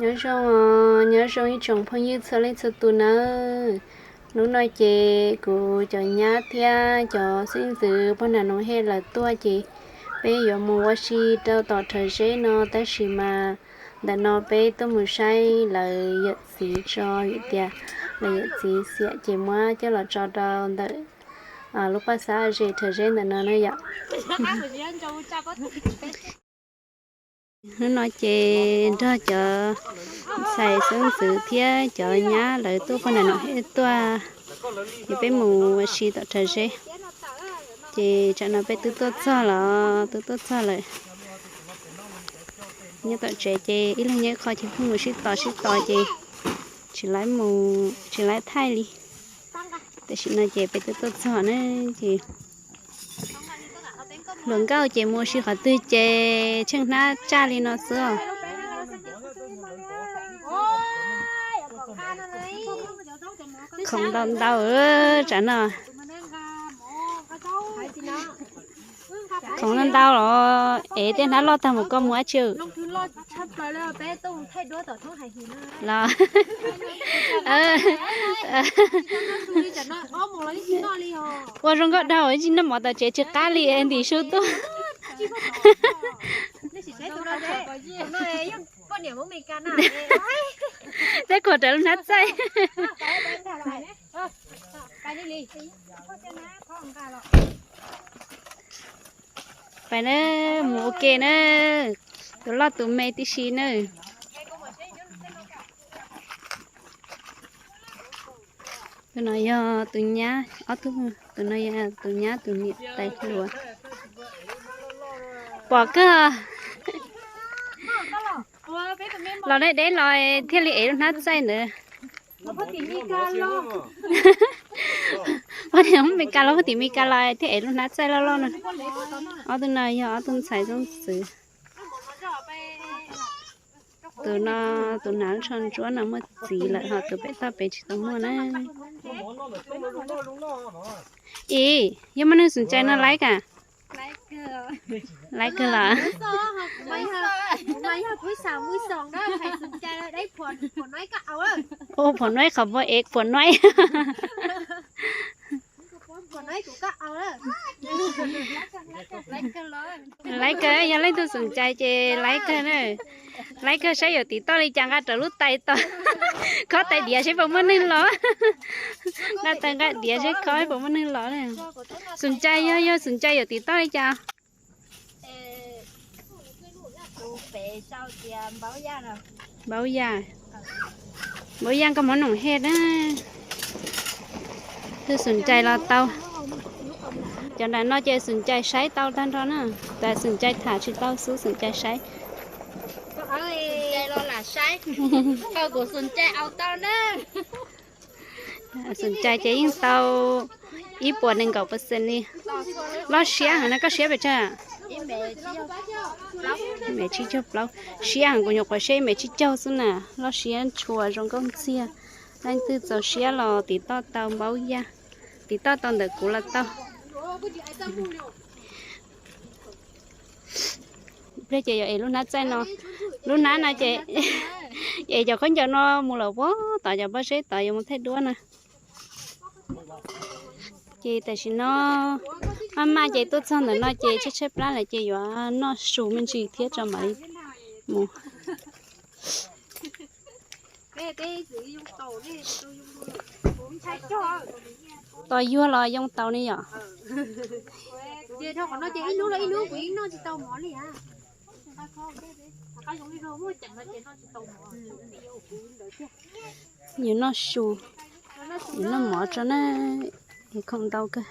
Nyob zoo, nyob zoo ib tsoom phooj ywg txhua leej txhua tus nawb. Hnub no ces kuv cov nyab thiab cov xeeb ntxwv pog nam noov hej lawv tuaj ces peb yuav mus ua si rau tom rhawv zeb no tab sis mas ntawm no peb tuaj mus saib lawv yawm txiv tso vim tias lawv yawm txiv xiam ces muab coj los tso rau ntawm lub paj xab ze rhawv zeb ntawm no na yom. Hnub no ces nrog cov ntxhais xeeb ntxwv thiab cov nyab lawv tuaj pog nam noov hej tuaj, ces peb mus ua si tom rhawv zeb. Ces tsam no peb twb tuaj txog los twb tuaj txog lawm. Nyob tom tsev ces ib leeg nyob ib qho ces pheej mus sib tos sib tos ces tsis laib mus tsis laib thaij li. Tam sim no ces peb twb tuaj txog na ces hluas nkauj ces mus ua si qhov twg ces tsheej hnab tsaj li no xwb os. Khoom ntau ntau tsam no. Khoom ntau ntau los es tej hnab loj tag mus koj mus dab tsi los? Ua zoo nkauj dhau ib tsis noj mov tom tsev tsis qab li ntim su tuaj. Teb khuam raws lub hnab txaij. Pais na, mus ua ke na, tus loj tus me tib si na. Tus no yog tus nyab, ob tug, tus no yog tus nyab tus niam tais hluas. Pom kawg. Los deb deb los thiaj li ev lub hnab txaij ntawd. Poj niam Mes Kas los poj niam Mes Kas los thiaj ev lub hnab txaij loj loj no. Ob tug no yog ob tug ntxhais xeeb ntxwv. Tus no, tus hnav tsho ntsuab no muaj txiv lawm ho tus pem toj pem tsis tau muaj na. Ib, yog muaj neeg xom cai no laib ka? Laib kawg los? Ua phuam nuaib qhov npua ev phuam nuaib. Laib kawg, yog leej twg xom cai ces laib kawg na. Laib kawg saib yuav tiv toj li cas nqa rawv lub tais tos, khob tais diav seb puas muaj neeg los. Nqa tais nqa diav seb khob puas muaj neeg los na. Xom cai yog, yog xom cai yuav tiv toj li cas? Npaub Yaj, Npaub Yaj nkauj mov noom hej na. Twg xom cai los tau. Cov nram no ces xom cai saib tau tag nrho na. Tas xom cai tham tsis tau xwb, xom cai saib. Xom cai ces yeej tau ib puas nees nkaum percent li. Loj siab heev na, koj siab pes tsawg? Ib mev tsib caug plaub. Siab heev, kuv nyuam qhuav siab ib mev tsib caug xwb na. Loj siab tshua zoo nkauj ntxiag. Leej twg txaus siab los tiv toj tau Npaub Yaj, tiv toj tau ntawm kuv los tau. Pliag ces yuav ev lub hnab txaij no. Lub hnab no ces ev cov khaub ncaws no mus lawm puag tom cov pob zeb tod yuav mus thaij duab na. Ces tam sim no maj maj ces tuaj txog ntawm no ces tshaib tshaib plab lawm ces yuav noj su me ntsis thiab tso mam li mus. Tos yuag los yoo taus ne yom? Yuav noj su, yuav noj mov tso na, es khoom ntau kawg.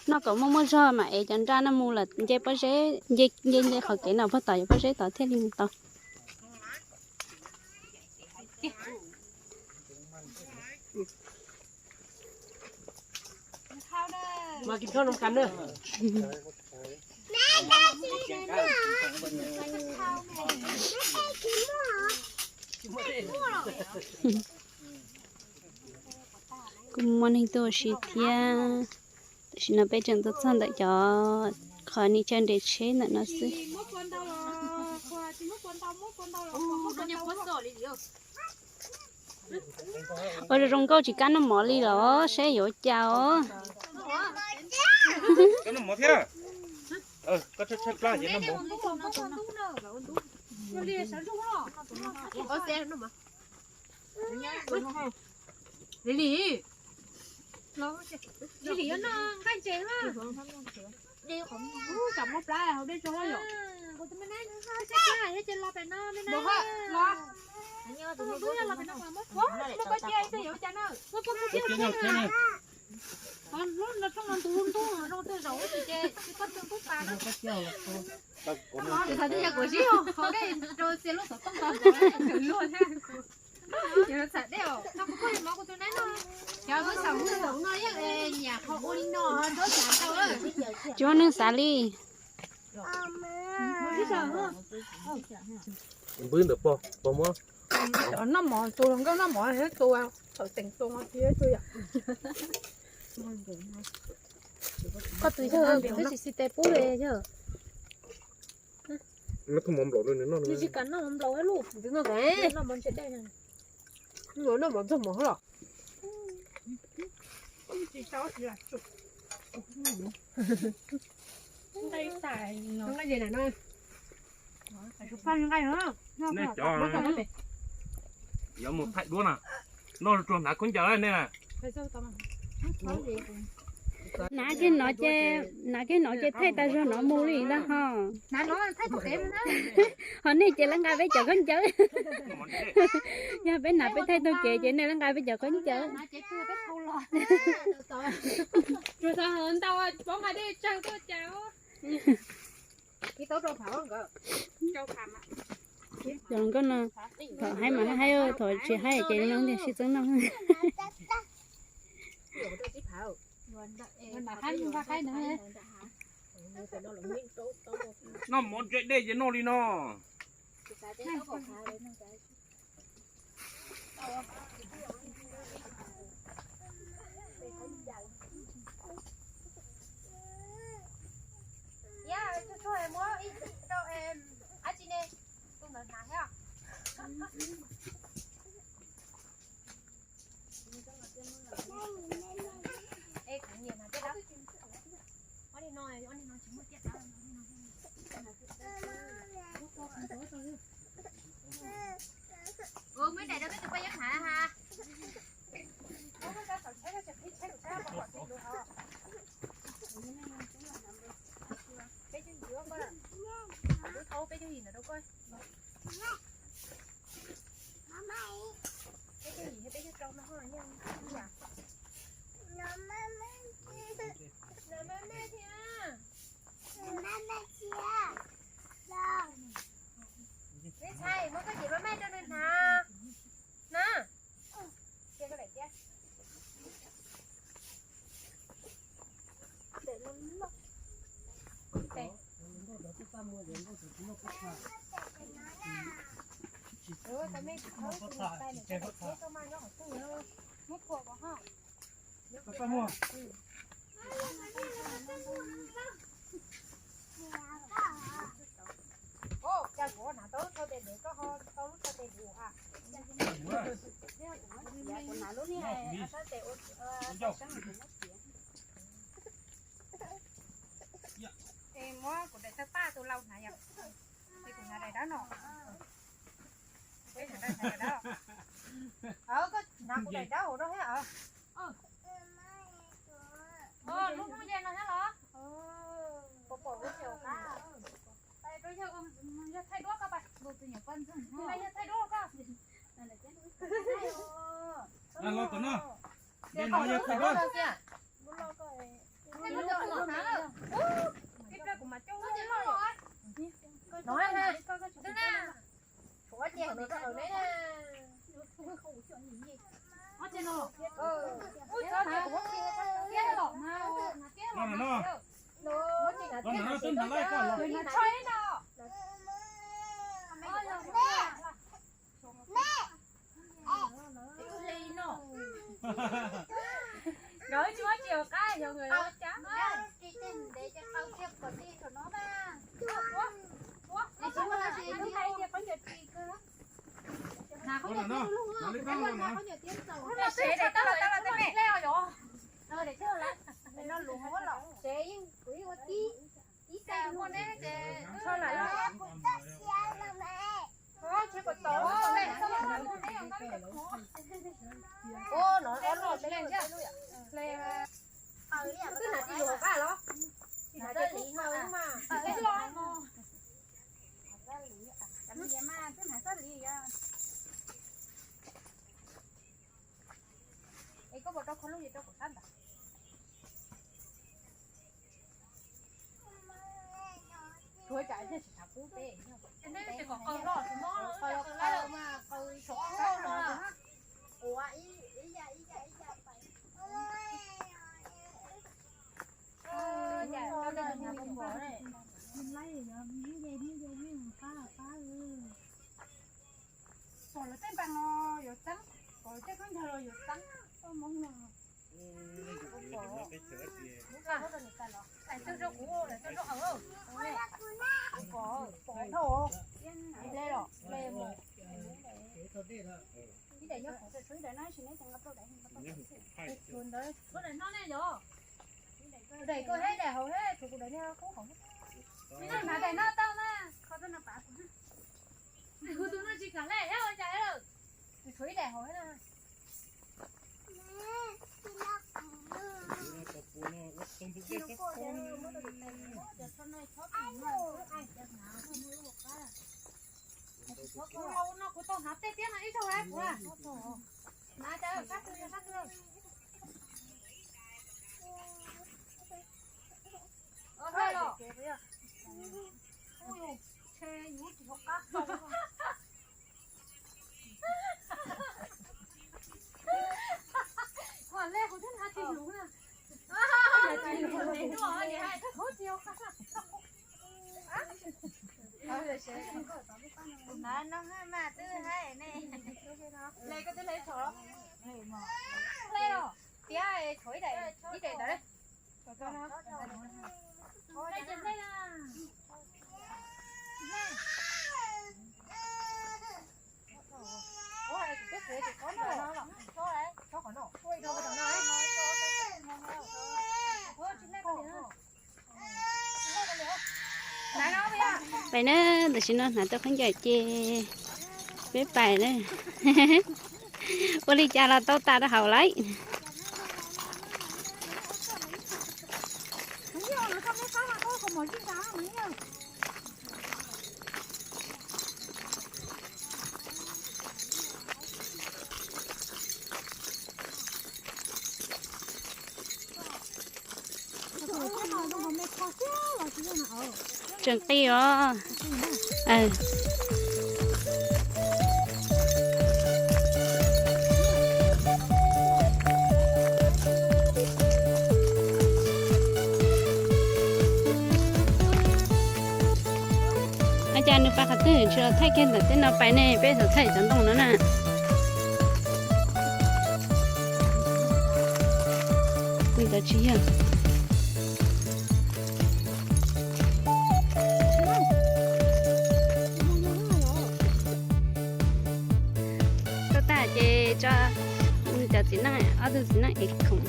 Noj kom muaj muaj zog mam ev cov nra no mus lawm nce pob zeb, nce nce qhov kev no puag tom yuav pob zeb tod thiaj li mus tau. Kuj muaj neeg tuaj ua si thiab. Tam sim no peb tseem tuaj txog ntawm cov Qhov nis chaw nres tsheb ntawm no xwb. Ua zoo zoo nkauj tsis kab noj mov li los saib yuav cas os. Lili, Lili yuav noj nqaij ntses na. Tsam muab plab hauv dej tso yom. Muab koj cia ib tug yuav cas na. Hnub no rooj no ntu ntub zoo tej zaum ces tsis pab tug tub pas na. Txog twb yog kuv zib hauv dej rau txia lub xov tooj tos luag thiab. Ces txham dej os, no kuv kuj mov kuv tus nab no. Cov kuv xav mus no yeej nyiam qhov ua li no, txhob xav ntau. Tsis muaj neeg xav li. Npwb ntawm pog, pog muab. Cov noj mov, tus hluas nkauj noj mov thiab tus thaum teem tus no thiab tus yom. Koj tus yawg twb tsis xis tes pub li yawg. Nws tsis kam noj mov nplaum lawm. Noj mov ntxog mov los. Nej cov yuav mus thaij duab na, noj rua hnav khaub ncaws nej. Hnav kiag no ces, hnav kiag no ces thaij tas zog no mus li ntag ho. Ho nej ces lawv nqa peb cov khaub ncaws. Yog peb hnav peb thaij taug kev ces nej lawv nqa peb cov khaub ncaws. Tsuas xav ntau poob nqa dej tsawg tuaj cas. Cov nkauj no, thaum haib mas haib, thaum tsis haib ces no tiag sib txeeb noj. Noj mov ntse dej ces noj li no. Ntxhais, muab koj cev maj maj rau nws hnav na. Cas kuv hnav tau lub thau tes duav, koj ho tau lub thau tes duav a? Kuv hnav lub niag sab tes ua seeb kuv muab txiav. Es muab kuv daim tawg paj tus lau hnav yom. Es kuv hnav daim dawb no. Peb hnav daim dawb. Koj hnav kuv daim dawb hauv no thiab. Lub hnub yog no thiab los? Pom pom lub xyoo qab. Yog thaij duab koj pais, yog thaij duab koj. Los tom no, no yog thaij duab. Ib pliag kuv mam coj loj loj. Tshuav ces no rau ne. Ub, txhob tias kuv muab kiag tau tiab los mas hnav tiab los mas. Ua no, ua no twb hnav laij koj los. Hnav tsho ib no. Nkawd tsis muab tsis ua qab yog nkawd ua cas. Es koj puas rau khau lub es rau kuv sab ntawd. Tshuav tsam thiaj tsis tshav kub peb. Qau los qau mas qau sov qab no. Ua ib yam ib yam ib yam pais. Pom lawv tej npas no yuav txeeb, pom lawv tej khaub ncaws los yuav txeeb, koj Hmoob no. Daim koj hab daim hauv hab, tshuav kuv daim niag qub hauv. Hnav daim no tau mas, qhov tau no pav kuv. Kuv tus no tsis kam le, yog ua cas lawm? Kuv tshuav ib daim hauv na. Kuv no kuv tau hnav tej tiab no ib zaug hab kuv. Hnav cas sab twg sab twg. Hnav no mas twb hais ne. Hle koj twb hle tshauv los? Hle os. Tiab tshuav ib daim, ib daim ntawd. Pais na, tam sim no hnav tau khaub ncaws ces peb pais na. Ua li cas los tau tas rau hauv lawm. Tseem qis os. Ua cas nws pais qhov twg tsis los thaij kiag ntawm tej no pais ne, peb xav thaij cov ntoo no na. Ntawd tsis yog. Tau tag ces tso cov txiv neej, ob tug txiv neej ev khoom.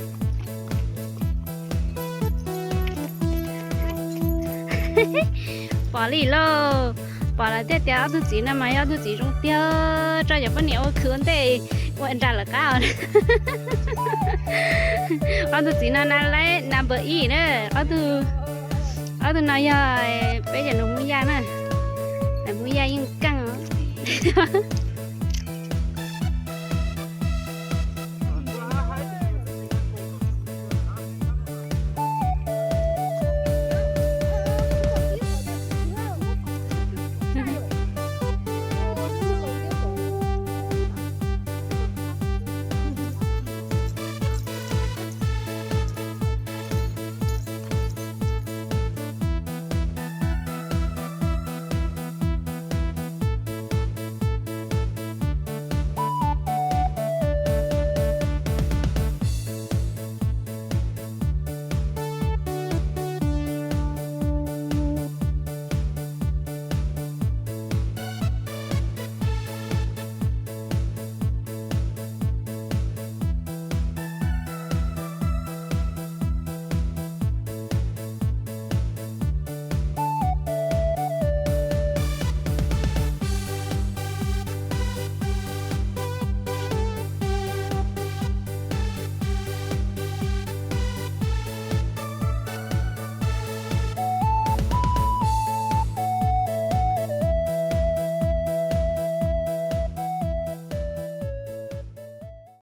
Pom li lauj, pom lawm thiaj tias ob tug txiv no mas yog ob tug txiv zoo tiag, tso cov poj niam ua khwv ua ntej ua nra lawv qab os. Ob tug txiv no na lawv number ib na, ob tug, ob tug no yog peb cov nus Hmoob Yaj na, Hmoob Yaj yeej keej os.